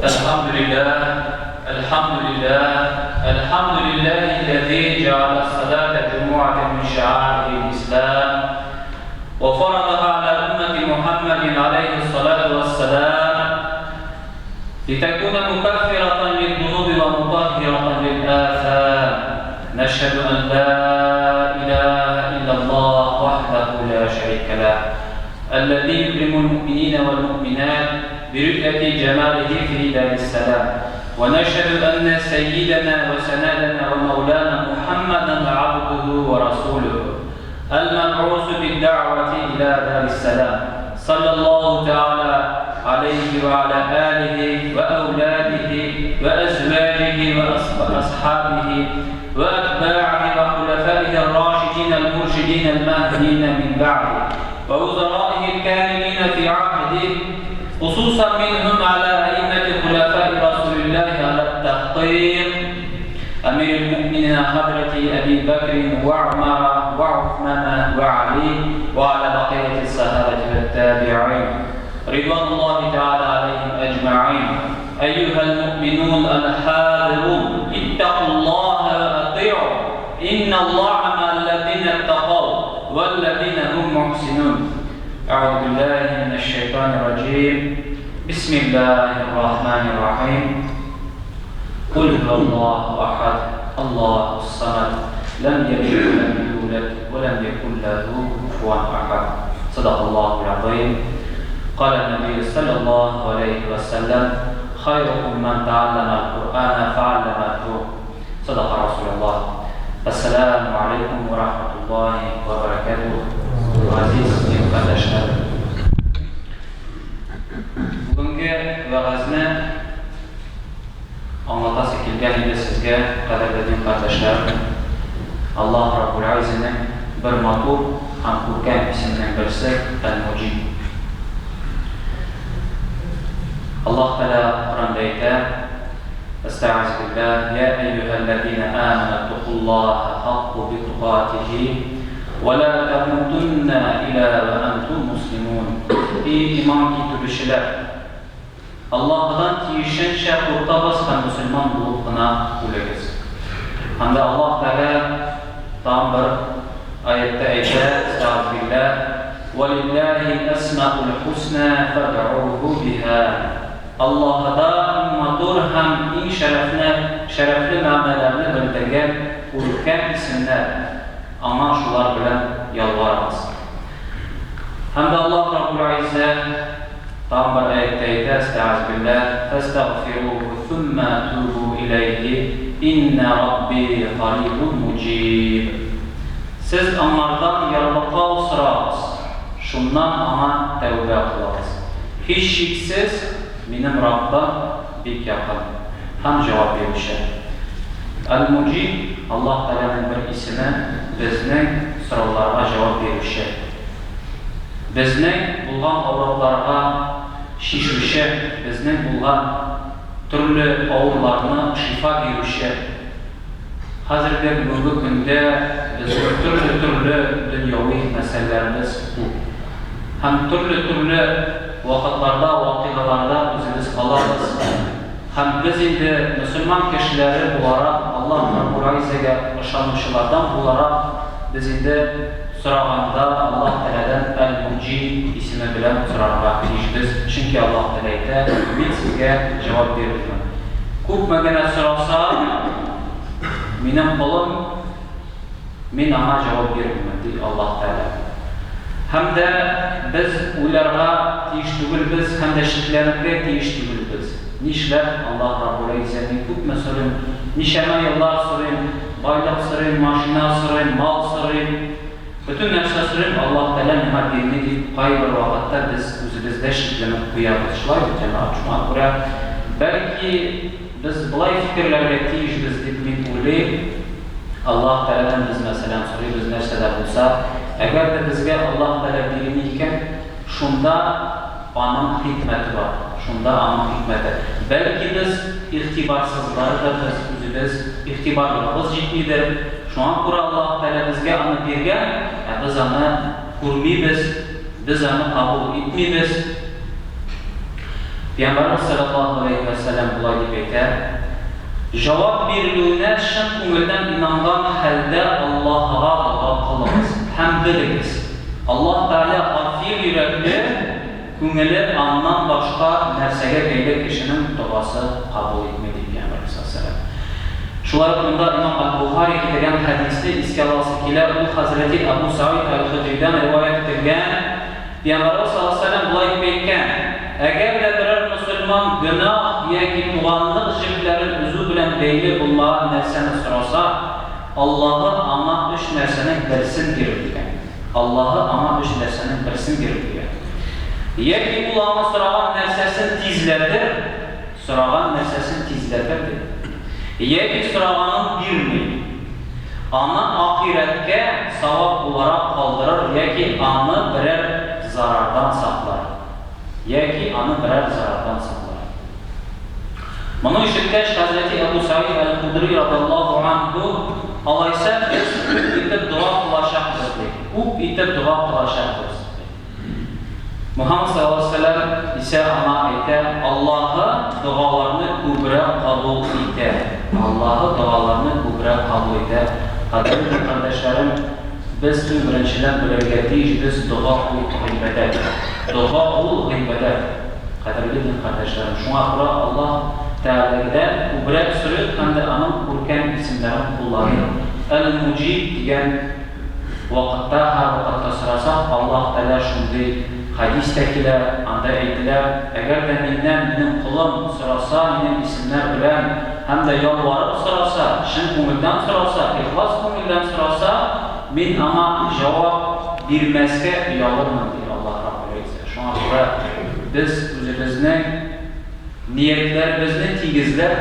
الحمد لله الحمد لله الحمد لله الذي جعل الصلاة جمعة من شعائر الإسلام وفرضها على أمة محمد عليه الصلاة والسلام لتكون مكفرة للذنوب ومطهرة للآثام نشهد أن لا إله إلا الله وحده لا شريك له الذي يكرم المؤمنين والمؤمنات برؤية جماله في دار السلام ونشهد أن سيدنا وسندنا ومولانا محمدا عبده ورسوله المبعوث بالدعوة إلى دار السلام صلى الله تعالى عليه وعلى آله وأولاده وأزواجه وأصحابه وأتباعه وخلفائه الراشدين المرشدين المهديين من بعده ووزرائه الكاملين في عهده خصوصا منهم على أئمة خلفاء رسول الله على التحقيق أمير المؤمنين حضرة أبي بكر وعمر وعثمان وعلي وعلى بقية الصحابة والتابعين رضوان الله تعالى عليهم أجمعين أيها المؤمنون الحاضرون اتقوا الله وأطيعوا إن الله مع الذين اتقوا والذين هم محسنون أعوذ بالله من الشيطان الرجيم بسم الله الرحمن الرحيم قل هو الله أحد الله الصمد لم يلد ولم يولد ولم يكن له كفوا أحد صدق الله العظيم قال النبي صلى الله عليه وسلم خيركم من تعلم القرآن فعلمه صدق رسول الله السلام عليكم ورحمة الله وبركاته Aziz din kardeşlerim Бүгенге вәгазьне аңлатасы килгән иде сезгә, кадерле дин кардәшләрем. Аллаһ Раббул Гыйззәнең бер матур һәм күркәм исеменең берсе Әл-Муҗиб. Аллаһ Тәгалә Коръәндә әйтә, Әстәгыйзу биллаһ, Я әйюһәлләзина амәнү иттакуллаһа хакка битукатихи вә ла тәмутунна илля вә әнтум муслимун. Ий иман китерүчеләр! Аллаһыдан тиешенчә куркыгыз һәм мөселман булып кына үлегез. Һәм дә Аллаһ Тәгалә тагын бер аятьтә әйтә, Әстәгыйзу биллаһ, Вәлиллаһил әсмаул хусна фәдъуһу биһа. Аллаһыда иң матур һәм иң шәрәфне, шәрәфле мәгънәләрне белдергән күркәм исемнәр, Аңа шулар белән ялварыгыз. Һәм дә Аллаһ Раббул Гыйззә тагын бер аятьтә әйтә, Әстәгыйзу биллаһ, Фәстәгъфируху сумма тубу иләйһи, иннә Рабби карибун муҗиб. Сез аңардан ярлыкау сорагыз, шуннан аңа тәүбә кылыгыз. Һичшиксез, минем Раббым бик якын һәм җавап бирүче. Әл-Муҗиб, Аллаһ Тәгаләнең бер исеме, безнең сорауларга җавап бирүче. Безнең булган авырыкларга чишүче, безнең булган төрле авыруларны шифа бирүче. Хәзерге бүгенге көндә безнең төрле-төрле дөньяви мәсьәләләребез күп. Һәм төрле-төрле вакытларда, вакыйгаларда үзебез калабыз. Һәм без инде мөселман кешеләре буларак, Аллаһ Раббул Гыйззәгә ышанучылардан буларак, без инде сораганда Аллаһ Тәгаләдән Әл-Муҗиб исеме белән сорарга тиешбез, чөнки Аллаһ Тәгалә әйтә, Мин сезгә җавап бирермен. Күпме генә сораса, минем колым, мин аңа җавап бирермен, ди Аллаһ Тәгалә. Һәм дә без уйларга тиеш түгелбез һәм дә шикләнергә тиеш түгелбез. Нишләп Аллаһ Раббул Гыйззә мин күпме сорыйм, ничәмә еллар сорыйм, байлык сорыйм, машина сорыйм, мал сорыйм, бөтен нәрсә сорыйм, Аллаһ Тәгалә миңа бирми дип кайбер вакытта без үзебездә шикләнеп куябыз. Шулай бит, җәмәгать? Шуңа күрә, бәлки, без болай фикерләргә тиешбез дип мин уйлыйм. Аллаһ Тәгаләдән без, мәсәлән, сорыйбыз нәрсә дә булса, әгәр дә безгә Аллаһ Тәгалә бирми икән, шунда Аның хикмәте бар, шунда Аның хикмәте. Бәлки без игътибарсызлардырбыз, үзебез игътибарлыгыбыз җитмидер, шуңа күрә Аллаһ Тәгалә безгә аны биргән, ә без аны күрмибез, без аны кабул итмибез. Пәйгамбәребез салләллаһу галәйһи вә сәлләм болай дип әйтә, Җавап бирелүенә чын күңелдән инанган хәлдә Аллаһыга дога кылыгыз һәм белегез, Аллаһ Тәгалә гафир йөрәкле, күңеле Аннан башка нәрсәгә бәйле кешенең догасы кабул итми, ди Пәйгамбәребез салләллаһу галәйһи вә сәлләм. Шулай ук монда имам әл-Бохари китергән хәдисне искә аласы килә, ул хәзрәти Әбу Сәгыйд әл-Хөдридән риваять ителгән, Пәйгамбәребез саллаллаһу галәйһи вә сәлләм болай дип әйткән, Әгәр дә берәр мөселман гөнаһ яки туганлык җепләрен өзү белән бәйле булмаган нәрсәне сораса, Аллаһы аңа өч нәрсәнең берсен бирер, дигән. Аллаһы аңа өч нәрсәнең берсен бирер, дигән. Яки ул аңа сораган нәрсәсен тизләтер, Сораган нәрсәсен тизләтер дип, яки сораганын бирми, аны ахирәткә савап буларак калдырыр яки аны берәр зарардан саклар, яки аны берәр зарардан саклар. Моны ишеткәч, хәзрәти Әбу Сәгыйд әл-Худри радыяллаһу анһу, Алайса без күп итеп дога кылачакбыз, ди. Күп итеп дога кылачакбыз, ди. Мөхәммәд салләллаһу галәйһи вә сәлләм исә аңа әйтә, Аллаһы догаларны күбрәк кабул итә. Аллаһы догаларны күбрәк кабул итә. Кадерле дин кардәшләрем, без иң беренчедән белергә тиешбез, дога ул гыйбадәт. Дога ул гыйбадәт. Кадерле дин кардәшләрем, шуңа күрә Аллаһ Тәгаләдән күбрәк сорыйк һәм дә Аның күркәм исемнәрен кулланыйк. Әл-Муҗиб дигән Вакытта, һәрвакытта сорасак, Аллаһ Тәгалә шундый хәдис тә килә, анда әйтелә, Әгәр дә миннән минем колым сораса минем исемнәр белән һәм дә ялварып сораса, чын күңелдән сораса, ихлас күңелдән сораса, мин аңа җавап бирмәскә оялырмын, ди Аллаһ Раббул Гыйззә. Шуңа күрә без үзебезнең Ниятләребезне тигезләп,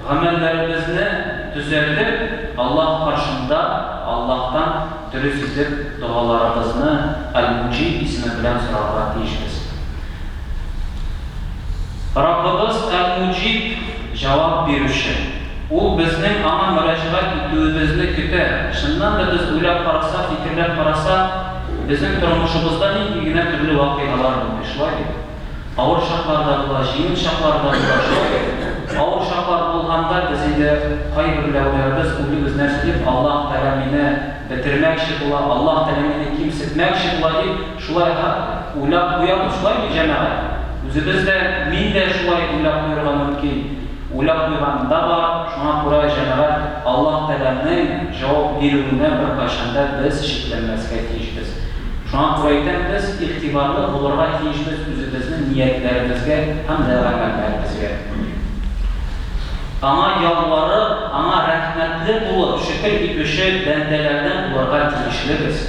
гамәлләребезне төзәтеп, Аллаһ каршында Аллаһтан дөрес итеп догаларыбызны Әл-Муҗиб исеме белән сорарга тиешбез. Раббыбыз Әл-Муҗиб, Җавап бирүче. Ул безнең Аңа мөрәҗәгать итүебезне көтә. Чыннан да без уйлап карасак, фикерләп карасак, безнең тормышыбызда нинди генә төрле вакыйгалар булмый, шулай бит? Авыр чаклар да була, җиңел чаклар да була. Шулай бит? Авыр чаклар булганда без инде кайберләүләребез уйлыйбыз, нәрсә дип, Аллаһ Тәгалә мине бетермәкче була, Аллаһ Тәгалә мине кимсетмәкче була дип, шулай уйлап куябыз, шулай бит, җәмәгать? Үзебез дә, мин дә шулай уйлап куерга мөмкин. Уйлап куйганым да бар. Шуңа күрә, җәмәгать, Аллаһ Тәгаләнең җавап бирүенә беркайчан да без шикләнмәскә тиешбез. Шуңа күрә әйтәм, без игътибарлы булырга тиешбез үзебезнең ниятләребезгә һәм дә гамәлләребезгә. Аңа ялварып, Аңа рәхмәтле булып, шөкер итүче бәндәләрдән булырга тиешлебез.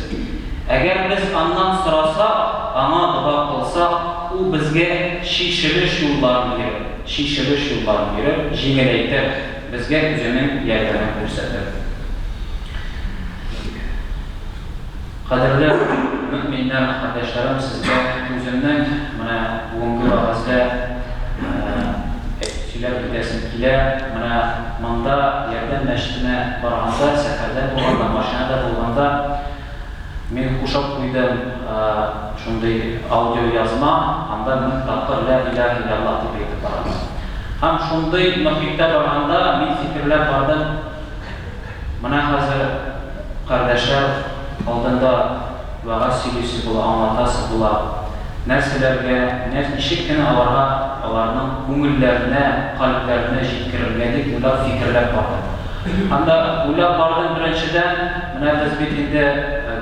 Әгәр без Аннан сорасак, Аңа дога кылсак, Ул безгә чишелеш юлларын бирер, чишелеш юлларын бирер, җиңеләйтер, безгә Үзенең ярдәмен күрсәтер. Кадерле мөэминнәр, кардәшләрем, сезгә үземнең менә бүгенге вәгазьдә сөйләп китәсем килә. Менә монда Ярдәм мәчетенә барганда, сәфәрдә булганда, машинада булганда мин кушып куйдым шундый аудиоязма, анда 1000 тапкыр Лә илаһә илляллаһ дип әйтеп барабыз. Һәм шундый мохиттә барганда мин фикерләп бардым, Менә хәзер кардәшләр алдында вәгазь сөйлисе була, аңлатасы була. Нәрсәләргә, ничек кенә аларга, аларның күңелләренә, кальбләренә җиткерергә дип уйлап, фикерләп бардым. Һәм дә уйлап бардым, беренчедән, менә без бит инде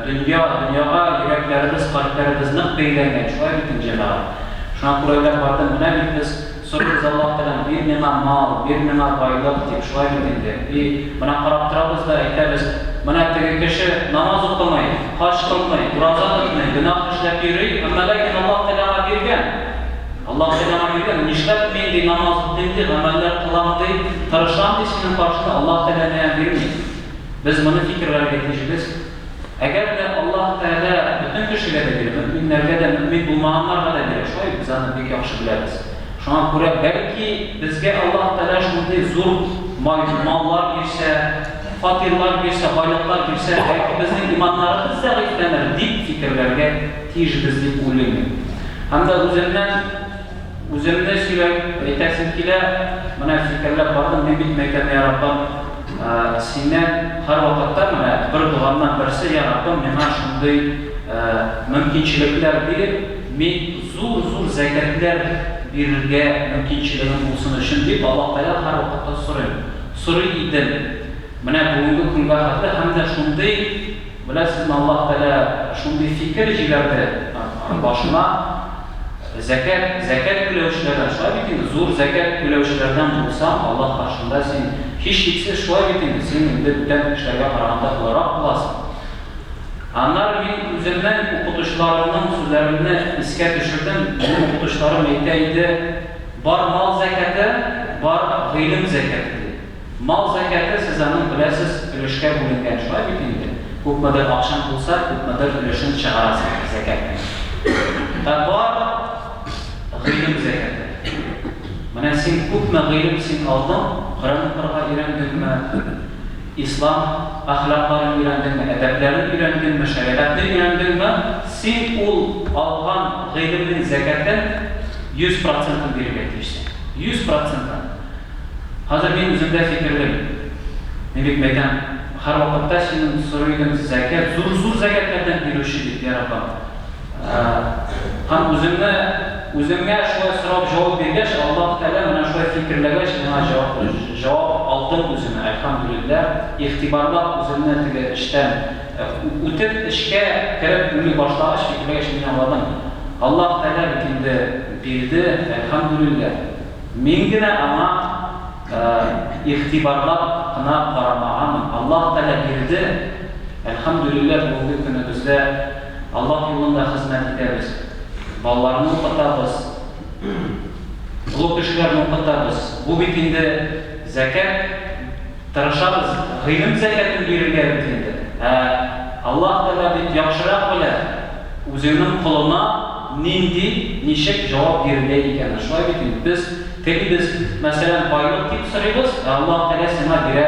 дөнья, дөньяга йөрәкләребез, кальбләребез нык бәйләнгән, шулай бит инде, җәмәгать? Шуңа күрә уйлап бардым, менә бит без Сорыйбыз Аллаһ Тәгаләдән, бир миңа мал, бир миңа байлык, дип, шулай бит инде. И, менә карап торабыз да әйтәбез, менә теге кеше намаз укымый, хаҗ кылмый, ураза тотмый, гөнаһ эшләп йөри, әмма ләкин Аллаһ Тәгалә аңа биргән. Аллаһ Тәгалә аңа биргән, нишләп мин, ди, намаз укыйм, ди, гамәлләр кылам, ди, тырышам, ди, синең каршыңда, Аллаһ Тәгалә миңа бирми. Без моны фикерләргә тиешбез. Әгәр дә Аллаһ Тәгалә бөтен кешегә дә бирә, мөэминнәргә дә, мөэмин булмаганнарга да бирә, шулай бит, без аны бик яхшы беләбез. Шуңа күрә, бәлки, безгә Аллаһ Тәгалә шундый зур маллар бирсә, фатирлар бирсә, байлыклар бирсә, бәлки, безнең иманнарыбыз зәгыйфьләнер, дип фикерләргә тиешбез дип уйлыйм мин. Һәм дә үземнән. Үземне сөйләп әйтәсем килә, менә фикерләп бардым, мин бит мәйтәм, я Раббым, синнән һәрвакытта менә бер догамнан берсе, я Раббым, миңа шундый мөмкинчелекләр бир, мин зур-зур зәкятләр бирергә мөмкинчелегем булсын өчен дип Аллаһ Тәгаләдән һәрвакытта сорыйм. Сорый идем. Менә бүгенге көнгә хәтле һәм дә шундый, беләсезме, Аллаһ Тәгалә шундый фикер җибәрде башыма, зәкят, зәкят түләүчеләрдән, шулай бит инде, зур зәкят түләүчеләрдән булсаң, Аллаһ каршында син, һичшиксез, шулай бит инде, син инде бүтән кешеләргә караганда олырак буласың. Аннары мин үземнең укытучыларымның сүзләремне искә төшердем, минем укытучыларым әйтә иде, бар мал зәкяте, бар гыйлем зәкяте, ди. Мал зәкяте, сез аның беләсез, өлешкә бүленгән, шулай бит инде? Күпмедер акчаң булса, күпмедер өлешен чыгарасың зәкятнең. Ә бар гыйлем зәкяте. Менә син күпме гыйлем син алдың, Коръән укырга өйрәндеңме, ислам әхлакларын өйрәндеңме, әдәпләрен өйрәндеңме, шәригатьне өйрәндеңме, син ул алган гыйлемнең зәкятен 100 процентын бирергә тиешсең. 100 процентын. Хәзер мин үзем дә фикерлим. Мин бит мәйтәм, һәрвакытта синең сорый идем, зәкят, зур-зур зәкятләрдән бирүче дип, йа Раббым. Һәм үземне, үземгә шулай сорап җавап биргәч, Аллаһ Тәгалә менә шулай фикерләгәч, миңа җавап, җавап алдым үземә, әлхәмдүлилләһ. Игътибарлап үземне теге эштән үтеп, эчкә кереп уйлый башлагач, фикерләгәч, мин аңладым. Аллаһ Тәгалә бит инде бирде, әлхәмдүлилләһ. Мин генә аңа игътибарлап кына карамаганмын. Аллаһ Тәгалә бирде. Әлхәмдүлилләһ, бүгенге көнебездә Аллаһ юлында хезмәт итәбез. Балаларны укытабыз. Олы кешеләрне укытабыз. Бу бит инде зәкят. Тырышабыз гыйлем зәкятен бирергә бит инде. Ә Аллаһ Тәгалә бит яхшырак белә, үзенең колына нинди, ничек җавап бирергә икәнен. Шулай бит инде. Без телибез, мәсәлән, байлык дип сорыйбыз, ә Аллаһ Тәгалә сиңа бирә,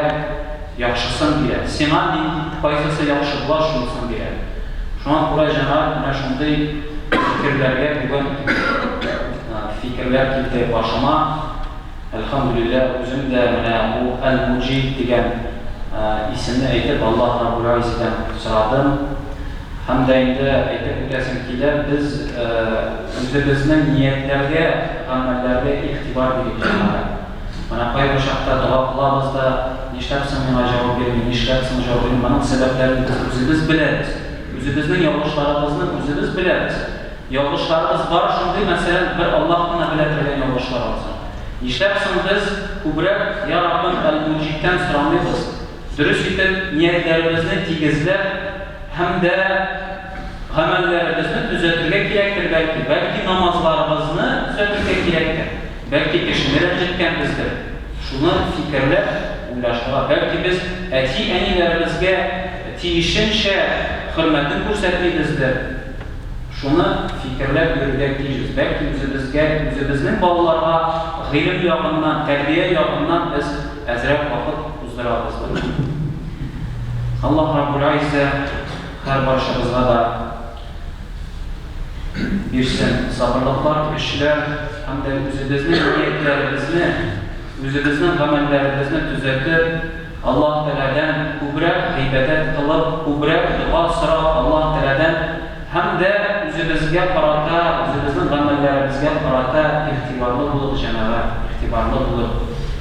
яхшысын бирә. Сиңа нинди, кайсысы яхшы була, шунысын бирә. Шуңа күрә, җәмәгать, менә шундый фикерләргә бүген фикерләр килде башыма. Әлхәмдүлилләһ, үзем дә менә бу Әл-Муҗиб дигән исемне әйтеп, Аллаһ Раббул Гыйззәдән сорадым. Һәм дә инде әйтеп үтәсем килә, без үзебезнең ниятләргә, гамәлләргә игътибар бирик, җәмәгать. Менә кайбер чакта дога кылабыз да, нишләп соң миңа җавап бирми, нишләп соң җавап бирми, моның сәбәпләрен без үзебез беләбез. Үзебезнең ялгышларыбызны үзебез беләбез. Ялгышларыбыз бар шундый, мәсәлән, бер Аллаһ кына белә торган ялгышлар алса. Нишләп соң без күбрәк Я Раббым Әл-Муҗибтән сорамыйбыз, дөрес итеп ниятләребезне тигезләп һәм дә гамәлләребезне төзәтергә кирәктер бәлки, бәлки намазларыбызны төзәтергә кирәктер, бәлки кешене рәнҗеткәнбездер, шуны фикерләп уйлашырга, бәлки без әти-әниләребезгә тиешенчә хөрмәтен күрсәтмибездер. Шуны фикерләп йөрергә тиешбез. Бәлки үзебезгә, үзебезнең балаларга гыйлем ягыннан, тәрбия ягыннан без әзрәк вакыт уздырабыздыр. Аллаһ Раббул Гыйззә һәрбарчабызга да бирсен сабырлыклар, көчләр һәм дә үзебезнең ниятләребезне, үзебезнең гамәлләребезне төзәтеп, Аллаһ Тәгаләдән күбрәк гыйбадәт кылып, күбрәк дога сорап, Аллаһ Тәгаләдән һәм дә үзебезгә карата, үзебезнең гамәлләребезгә карата игътибарлы булыйк, җәмәгать, игътибарлы булыйк.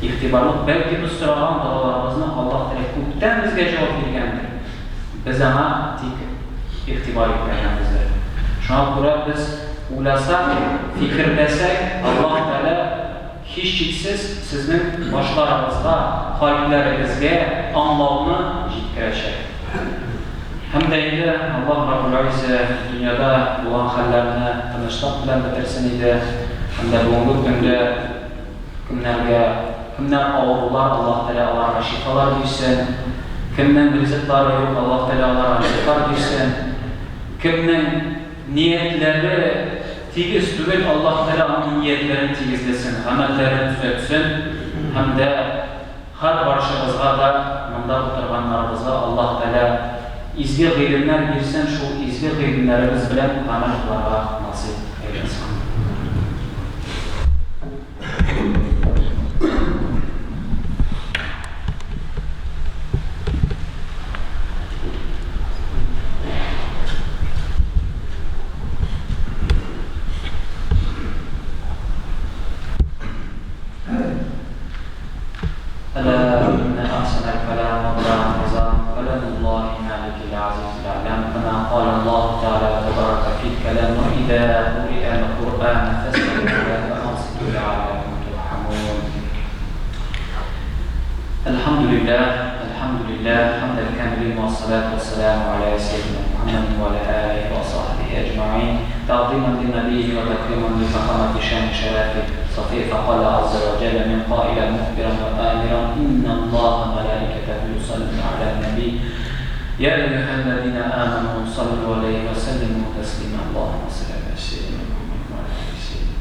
Игътибарлык, бәлки без сораган догаларыбызны Аллаһ Тәгалә күптән безгә җавап биргәндер, без аңа тик игътибар итмәгәнбездер. Шуңа күрә без уйласак, фикерләсәк, Аллаһ Тәгалә Һичшиксез, сезнең башларыгызга, кальбләрегезгә аңлауны җиткерәчәк. Һәм дә инде Аллаһ Раббул Гыйззә дөньяда булган хәлләрне тынычлык белән бетерсен иде. Һәм дә бүгенге көндә кемнәргә, кемнәр авырулар, Аллаһ Тәгалә аларга шифалар бирсен. Кемнең ризыклары юк, Аллаһ Тәгалә аларга ризыклар бирсен. Кемнең ниятләре тигез түгел, Аллаһ Тәгалә аның ниятләрен тигезләсен, гамәлләрен төзәтсен һәм дә һәр барчабызга да, монда утырганнарыбызга Аллаһ Тәгалә изге гыйлемнәр бирсен, шул изге гыйлемнәребез белән гамәл кылырга насыйп әйләсен. ألا إن أحسن الكلام وابلغ النظام كلام الله مالك العزيز العلام، كما قال الله تعالى وتبارك في الكلام: وإذا قرئ القرآن فاستمعوا له وأنصتوا لعلكم ترحمون. الحمد لله، الحمد لله حمد الكاملين، والصلاة والسلام على سيدنا محمد وعلى آله وصحبه أجمعين، تعظيما لنبيه وتكريما لفخامة شان شرافه صفيه، فقال عز وجل من قائلا مخبرا وآمرا: إن الله ملائكته يصلون على النبي يا أيها الذين آمنوا صلوا عليه وسلموا تسليما. اللهم صل على سيدنا محمد وعلى آل سيدنا.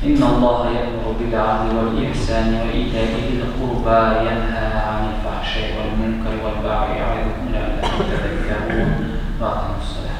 إن الله يأمر بالعدل والإحسان وإيتاء ذي القربى ينهى عن الفحشاء والمنكر والبغي يعظكم لعلكم تذكرون. وأقيموا الصلاة.